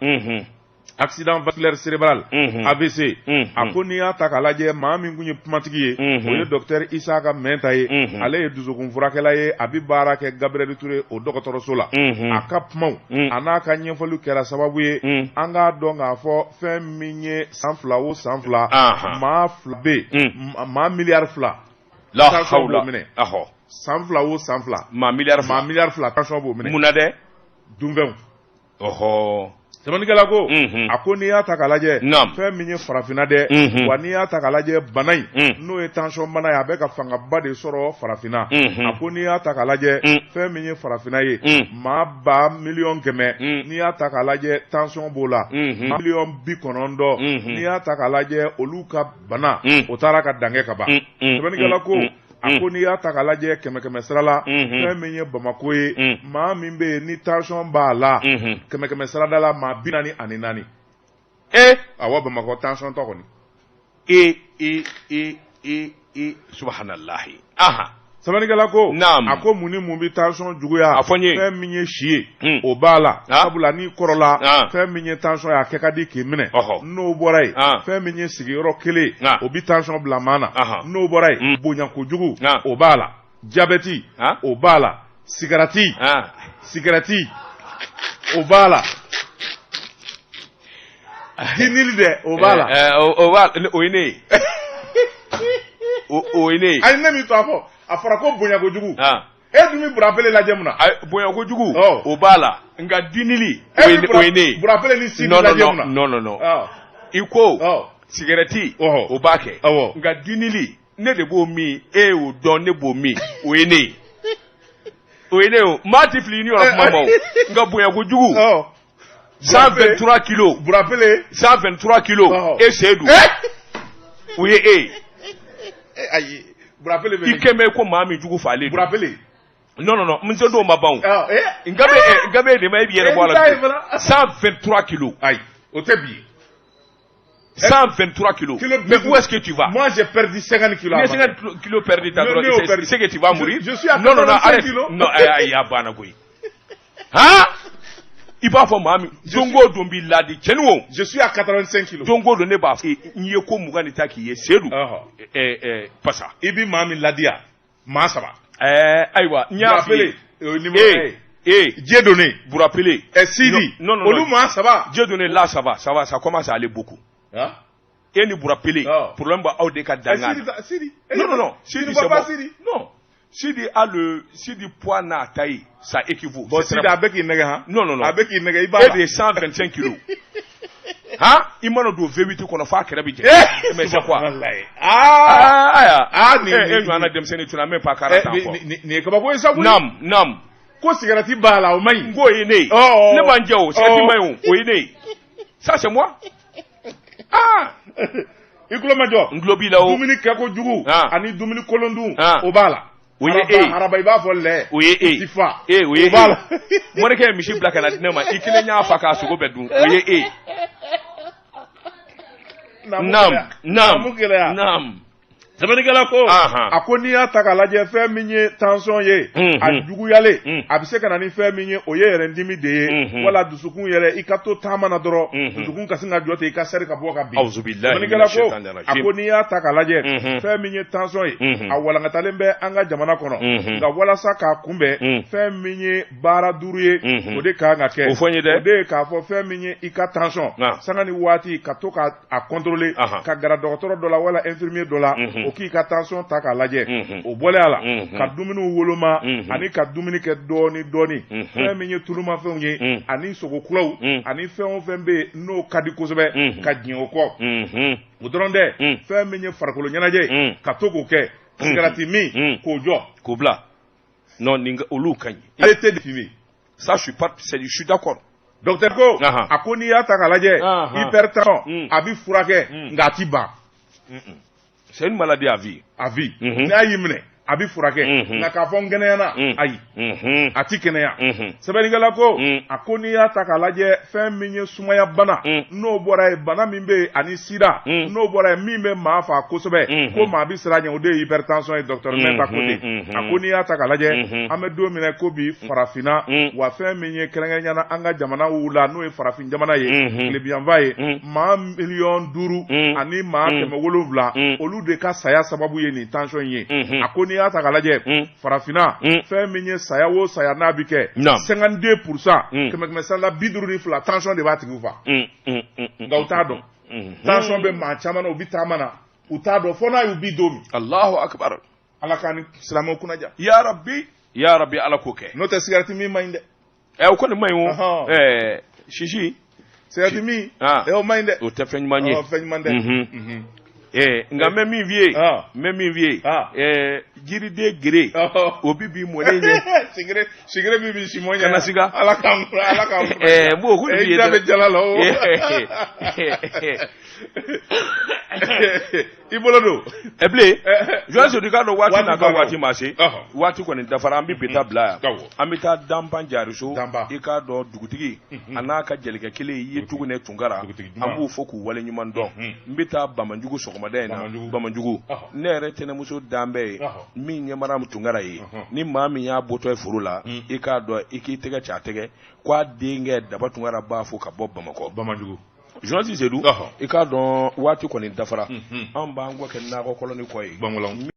Accident vasculaire cérébral, AVC. A ko n'i y'a ta k'a lajɛ, maa min tun ye kumatigi ye, o ye docteur Isaka Mɛnta ye. Ale ye dusukun furakɛla ye, a bɛ baara kɛ Gabriel Touré o dɔgɔtɔrɔso la. A ka kumaw a n'a ka ɲɛfɔliw kɛra sababu ye an k'a dɔn k'a fɔ fɛn min ye san 2 o san 2, maa 2 bɛ yen, maa miliyari 2 La tension b'o hawla minɛ. San 2 o san 2, maa miliyari 2. Maa miliyari 2 tension b'o minɛ. Mun na dɛ? Dunfɛnw. Sɛbɛnnikɛla ko, a ko n'i y'a ta k'a lajɛ, fɛn min ye farafinna dɛ, wa n'i y'a ta k'a lajɛ, bana in, n'o ye tension bana ye, a bɛ ka fangaba de sɔrɔ farafinna. A ko n'i y'a ta k'a lajɛ, fɛn min ye farafinna ye, maa 100 100 000, n'i y'a ta k'a lajɛ, tension b'o la. Maa 90 miliyɔn, n'i y'a ta k'a lajɛ, olu ka bana o taara ka dankɛ ka ban. Sɛbɛnnikɛla ko, a ko n'i y'a ta k'a lajɛ kɛmɛ kɛmɛ sira la, fɛn min ye Bamakɔ ye, maa min bɛ yen ni tension b'a la, kɛmɛ kɛmɛ sirada la, maa 44. Awɔ, Bamakɔ tension tɔ kɔni. E e e e e, subahanallahi, aha. Sɛbɛnnikɛla ko, a ko mun ni mun bɛ tension juguya? A fɔ n ye. Fɛn min ye si ye, o b'a la, sabula n'i kɔrɔla, fɛn min ye tension ye, a kɛ ka di k'i minɛ. N'o bɔra yen, fɛn min ye sigiyɔrɔ kelen, o bɛ tension bila maa na. N'o bɔra yen, bonya kojugu, o b'a la, jabɛti, o b'a la, sigarati, sigarati, o b'a la, dinili dɛ, o b'a la. O b'a, o ye ne ye, o ye ne ye. Ayi, ne min to a fɔ, a fɔra ko bonya kojugu. E dun bɛ Burapele lajɛ mun na? Bonya kojugu, o b'a la, nka dinili, o ye ne ye. Burapele ni Sidi lajɛ mun na? Non, non, non, i ko sigɛrɛti, o b'a kɛ, nka dinili, ne de b'o min, e y'o dɔn, ne b'o min, o ye ne ye, o ye ne ye. O maa ti fili i ni yɔrɔ kuma ma o, nka bonya kojugu, 123 kilos. Burapele. 123 kilos. E Seydou, o ye e ye. Ayi, Burapele bɛ. I kɛn bɛ ko maa min jugu falen don. Burapele. Non, non, non, n se d'o ma ban o. N bɛ de ma, e b'i yɛrɛ bɔ a la. 123 kilos. Ayi, o tɛ bi ye. 123 kilos. Mais où est-ce que tu vas? Moi, j'ai perdu 50 kilos. Ni 50 kilos perdu, c'est que tu vas mourir. Je suis à 85 Non, non, non, arrête. kilos. Non, ayi, a banna koyi. Han? I b'a fɔ maa min don o don b'i ladi cɛni o. Je suis à 85 kilos. Don o don ne b'a fɔ n ye ko 20 de ta k'i ye, Seydou. Pasa. I bi maa min ladi yan, maa saba. Ayiwa, n y'a f'i ye. Burapele. Ee. Dieudonné. Burapele. Sidi. Non, non, Olu maa saba. Dieudonné là, ça va, ça va, ça commence à aller beaucoup. E ni Burapele, problème b'aw de ka dangan. Sidi. Non, non, non. Sidi, c'est bon. Non. Sidi a le Sidi poids n'a taille, ça équivaut. Bon, Sidi a bɛ k'i nɛgɛ han. Non, non, non. A bɛ k'i nɛgɛ, i b'a la. E de ye 125 kilos. Han, i mana don V8 kɔnɔ f'a kɛrɛ bɛ jɛ. Mais c'est quoi? Ah, aya. Ah, nin e ɲɔgɔnna denmisɛnnin, tu n'as même pas 40 ans encore. Nin ye kabako ye sa koyi. Naam, naam. Ko cigarette b'a la, o man ɲi. N k'o ye ne ye. Ne man jɛ o, cigarette man ɲi o, o ye ne ye. Ça, c'est moi. Ah. I tulo ma jɔ. N tulo b'i la o. Dumuni kɛ kojugu ani dumuni kolon dun, o b'a la. O ye e ye. Araba, i b'a fɔ lɛ. O ye e ye. Ti fa. E, o ye e b'a la. Morikɛ ye misi bila ka na di ne ma, i kelen y'a fa k'a sogo bɛɛ dun, o ye e ye. Naam, naam, naam. Sɛbɛnnikɛla ko, a ko n'i y'a ta k'a lajɛ, fɛn min ye tension ye, a juguyalen, a bɛ se ka na ni fɛn min ye, o ye yɛrɛdimi de ye, wala dusukun yɛrɛ. I ka to taama na dɔrɔn, dusukun ka sin ka jɔ ten, i ka seri ka bɔ ka bin. Sɛbɛnnikɛla ko, a ko n'i y'a ta k'a lajɛ, fɛn min ye tension ye, a walankatalen bɛ an ka jamana kɔnɔ, nka walasa k'a kunbɛn, fɛn min ye baara 5 ye, o de kan ka kɛ. O fɔ n ye dɛ. O de ye k'a fɔ fɛn min ye i ka tension, sanga ni waati, ka to ka a contrôler, ka gɛrɛ dɔgɔtɔrɔ dɔ la wala infirmier dɔ la, o k'i ka tension ta k'a lajɛ. O bɔlen a la, ka dumuniw woloma ani ka dumuni kɛ dɔɔni dɔɔni. Fɛn min ye tulumafɛnw ye ani sogokulaw ani fɛn o fɛn bɛ yen n'o ka di kosɛbɛ, ka jɛn o kɔ. O dɔrɔn tɛ, fɛn min ye farikolo ɲɛnajɛ, ka to k'o kɛ, sigarati min, k'o jɔ. K'o bila. Non, nin olu ka ɲi. Arrêtez de fumer. Ça, je suis pas, je suis d'accord. Docteur ko, a ko n'i y'a ta k'a lajɛ, hypertension a bɛ furakɛ, nka a ti ban. C'est une maladie à vie. À vie. N'a y'i minɛ, A bɛ furakɛ, nka k'a fɔ n kɛnɛyana, ayi, a ti kɛnɛya. Sɛbɛnnikɛla ko, a ko n'i y'a ta k'a lajɛ, fɛn min ye sumaya bana, n'o bɔra yen, bana min bɛ yen ani sida, n'o bɔra yen, min bɛ maa faa kosɛbɛ, ko maa bɛ siran ɲɛ, o de ye hypertension ye. Docteur Mɛta ko ten. A ko n'i y'a ta k'a lajɛ, an bɛ don min na ko bi, farafinna wa, fɛn min ye kɛrɛnkɛrɛnnenya la an ka jamanaw la, n'o ye farafin jamana ye, tilebinyanfan ye, maa 5 miliyɔn ani maa 700, olu de ka saya sababu ye nin tension in ye. A ko n'i y'a ta k'a lajɛ, farafinna, fɛn min ye saya o saya n'a bɛ kɛ, 52%, kɛmɛ kɛmɛ sara la 52, tension de b'a tigiw fa. Nka u t'a dɔn. Tension bɛ maa caman na, u bɛ taama na, u t'a dɔn fo n'a y'u bi don min. Allahu akbar. Ala k'an ni silamɛw kunnaja. Ya rabbi, ya rabbi, Ala k'o kɛ. N'o tɛ, sigarɛti min man ɲi dɛ. Ɛ, o kɔni man ɲi o. Ɛɛ, sisi. Sigarɛti min, ɛ, o man ɲi dɛ. O tɛ fɛn ɲuman ye. Fɛn ɲuman tɛ. Ɛɛ, nka n bɛ min f'i ye, n bɛ min f'i ye, ɛɛ, jiriden gere, o bi bi mɔlen ɲɛ. Sigire sigire bi bi simɔ ɲɛ. Kana siga. Ala k'an. Ɛɛ, n b'o ko f'i ye dɛ. I da bɛ jala la o. I bolo don. Ɛ bilen, Joël Seydou, k'a dɔn waati n'a ka waati ma se, waati kɔni dafara, an bɛ bi ta bila yan, an bɛ taa Danban Jariso. I k'a dɔn dugutigi a n'a ka jelikɛ kelen i ye Tugune Tunkara, an b'u fo k'u wale ɲuman dɔn. N bɛ taa Bamanjugu sɔgɔmada in na. Bamanjugu, ne yɛrɛ tɛnɛmuso danbɛ ye min ye Mariam Tunkara ye. Ni maa min y'a bɔtɔ ye foro la, i k'a dɔn i k'i tɛgɛ ci a tɛgɛ k'a denkɛ Daba Tunkara b'a fo ka bɔ Bamakɔ. Bamanjugu. Journaliste Seydou, i k'a dɔn waati kɔni dafara, anw b'an kɔ kɛ nakɔ kɔlɔni kɔ ye.